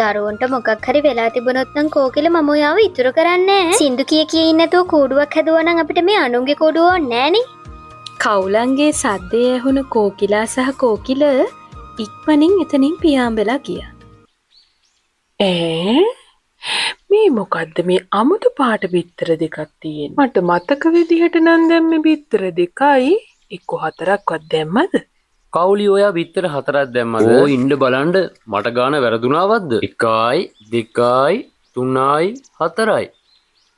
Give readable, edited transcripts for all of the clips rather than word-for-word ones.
දරුවන්ට මොකක් හරි වෙලා තිබුණොත් නම් කෝකිල මම ඔයාව ඉතුරු කරන්නේ නෑ. සින්දු කිය කිය ඉන්න නැතුව කූඩුවක් හැදුවා නම් අපිට මේ අනුන්ගේ කූඩුව ඕනේ නෑනේ. කවුලන්ගේ සද්දය ඇහුණු කෝකිලා සහ කෝකිල ඉක්මනින් එතනින් පියාඹලා ගියා. ඈ, මේ මොකද්ද මේ අමුතු පාට බිත්තර දෙකක් තියෙන්නේ? මට මතක විදිහට නම් දැම්මේ බිත්තර දෙකයි, එක්ක හතරක්වත් දැම්මද? කවුලි, ඔයා බිත්තර හතරක් දැම්මද? ඕ ඉන්න බලන්න, මට ගාන වැරදුනාවත්ද? 1යි 2යි 3යි 4යි.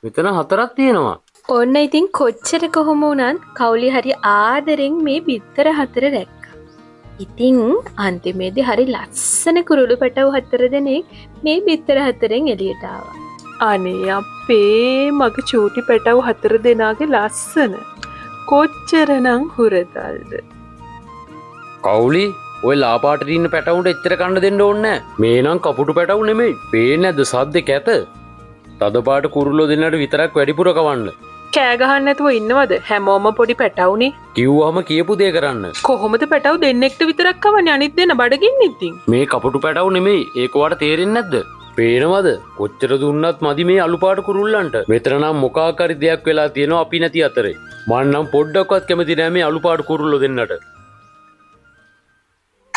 මෙතන හතරක් තියෙනවා. ඔන්න ඉතින් කොච්චර කොහොම වුණත් කවුලි හරි ආදරෙන් මේ බිත්තර හතර රැක්කා. ඉතින් අන්තිමේදී හරි ලස්සන කුරුළු පැටව් හතර දෙනෙක් මේ බිත්තර හතරෙන් එළියට ආවා. අනේ අපේ මගේ චූටි පැටව් හතර දෙනාගේ ලස්සන කොච්චරනම් හුරතල්ද. කවුලි, ඔය ලාපාට ඉන්න පැටවුන්ට එච්චර කන්න දෙන්න ඕනේ නෑ. මේ නම් කපුටු පැටවු නෙමෙයි. පේන්නේ නැද්ද සද්දේ කැත? තද පාට කුරුල්ලෝ දෙන්නට විතරක් වැඩිපුර කවන්න. කෑ ගහන්න නැතුව ඉන්නවද? හැමෝම පොඩි පැටවුනේ. කිව්වහම කියපු දේ කරන්න. කොහොමද පැටව් දෙන්නෙක්ට විතරක් කවන්නේ, අනිත් දෙන්න බඩගින්න ඉතින්? මේ කපුටු පැටවු නෙමෙයි. ඒක ඔයාට තේරෙන්නේ නැද්ද? පේනවද? කොච්චර දුන්නත් මදි මේ අලු පාට කුරුල්ලන්ට. මෙතන නම් මොකක් හරි දෙයක් වෙලා තියෙනවා අපි නැති අතරේ. මං නම් පොඩ්ඩක්වත් කැමති නෑ මේ අලු පාට කුරුල්ලෝ දෙන්නට.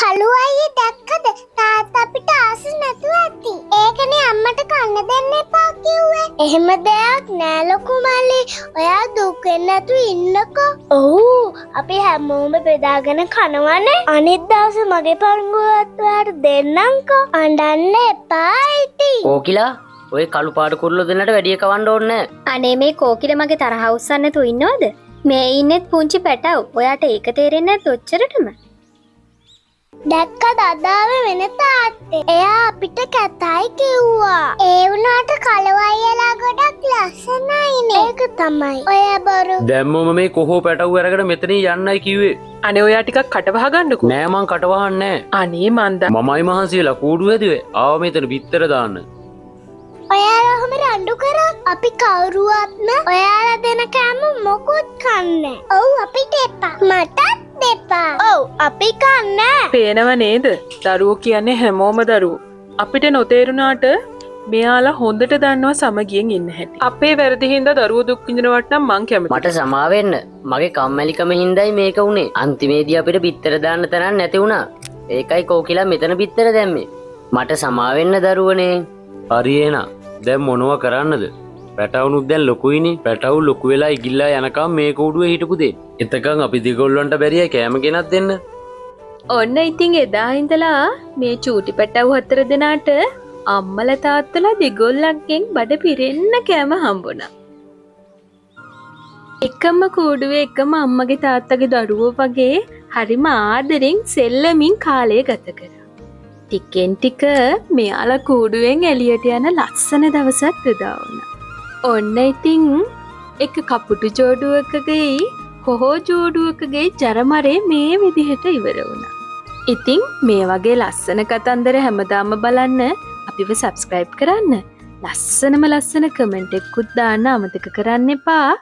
කළු අයියේ දැක්කද, තාත්තා අපිට ආස නැතුව ඇති. ඒකනේ අම්මට කන්න දෙන්න එපා කිව්වේ. එහෙම දෙයක් නෑ ලොකු මල්ලි. ඔයා දුක් වෙන්නේ නැතුව ඉන්නකෝ. ඔව්, අපි හැමෝම බෙදාගෙන කනවනේ. අනිත් දවසේ මගේ පංගුවත් ඔයාට දෙන්නම්කෝ. අඬන්න එපා ඉතින්. කෝකිලා, ඔය කළු පාට කුරුල්ලෝ දෙන්නට වැඩි කවන්න ඕනේ නෑ. අනේ මේ කෝකිල මගේ තරහ උස්සන්න නැතුව ඉන්නවද? මේ ඉන්නෙත් පුංචි පැටව්. ඔයාට ඒක තේරෙන්නේ නැද්ද ඔච්චරටම? දැක්කද අදාව වෙන තාත්තේ? එයා අපිට කැතයි කිව්වා. ඒ වුණාට කළු අයියලා ගොඩක් ලස්සනයිනේ. ඒක තමයි. ඔය බොරු. දැම්මම මේ කොහෝ පැටව් අරගෙන මෙතනින් යන්නයි කිව්වේ. අනේ ඔයා ටිකක් කට වහගන්නකෝ. නෑ, මං කට වහන්නේ නෑ. අනේ මන්ද. මමයි මහන්සි වෙලා කූඩු හැදුවේ. ආව මෙතන බිත්තර දාන්න. ඔයාලා ඔහොම රණ්ඩු කරොත් අපි කවුරුවත්ම ඔයාලා දෙන කෑම මොකුත් කන්නේ. ඔව්, අපිට එපා. මටත් එපා. ඔව්, අපි කන්නේ. පේනව නේද? දරුවෝ කියන්නේ හැමෝම දරුවෝ. අපිට නොතේරුණාට මෙයාලා හොඳට දන්නවා සමගියෙන් ඉන්න හැටි. අපේ වැරදි හින්දා දරුවෝ දුක් විඳිනවට නම් මං කැමතියි. මට සමා වෙන්න. මගේ කම්මැලිකම හින්දායි මේක වුනේ. අන්තිමේදී අපිට බිත්තර දාන්න තැනක් නැති වුණා. ඒකයි කෝකිලා මෙතන බිත්තර දැම්මේ. මට සමා වෙන්න දරුවනේ. හරි එහෙනම්. දැන් මොනව කරන්නද? පැටවුනුත් දැන් ලොකුයිනේ. පැටවු ලොකු වෙලා ඉගිල්ලා යනකම් මේ කූඩුවේ හිටපු දෙන්න. එතකන් අපි දෙගොල්ලන්ට බැරියයි කෑම ගෙනත් දෙන්න. ඔන්න ඉතින් එදා ඉඳලා මේ චූටි පැටව් හතර දෙනාට අම්මලා තාත්තලා දෙගොල්ලන්ගෙන් බඩ පිරෙන්න කෑම හම්බුණා. එකම කූඩුවේ එකම අම්මගේ තාත්තගේ දරුවෝ වගේ හරිම ආදරෙන් සෙල්ලමින් කාලය ගත කරා. ටිකෙන් ටික මෙයාලා කූඩුවෙන් එළියට යන ලස්සන දවසක් උදා වුණා. ඔන්න ඉතින් එක කපුටු ජෝඩුවකගේ කොහෝ ජෝඩුවකගේ ජරමරේ මේ විදිහට ඉවර වුණා. ඉතින් මේ වගේ ලස්සන කතන්දර හැමදාම බලන්න අපිව සබස්ක්‍රයිබ් කරන්න. ලස්සනම ලස්සන කමෙන්ට් එකකුත් දාන්න අමතක කරන්න එපා.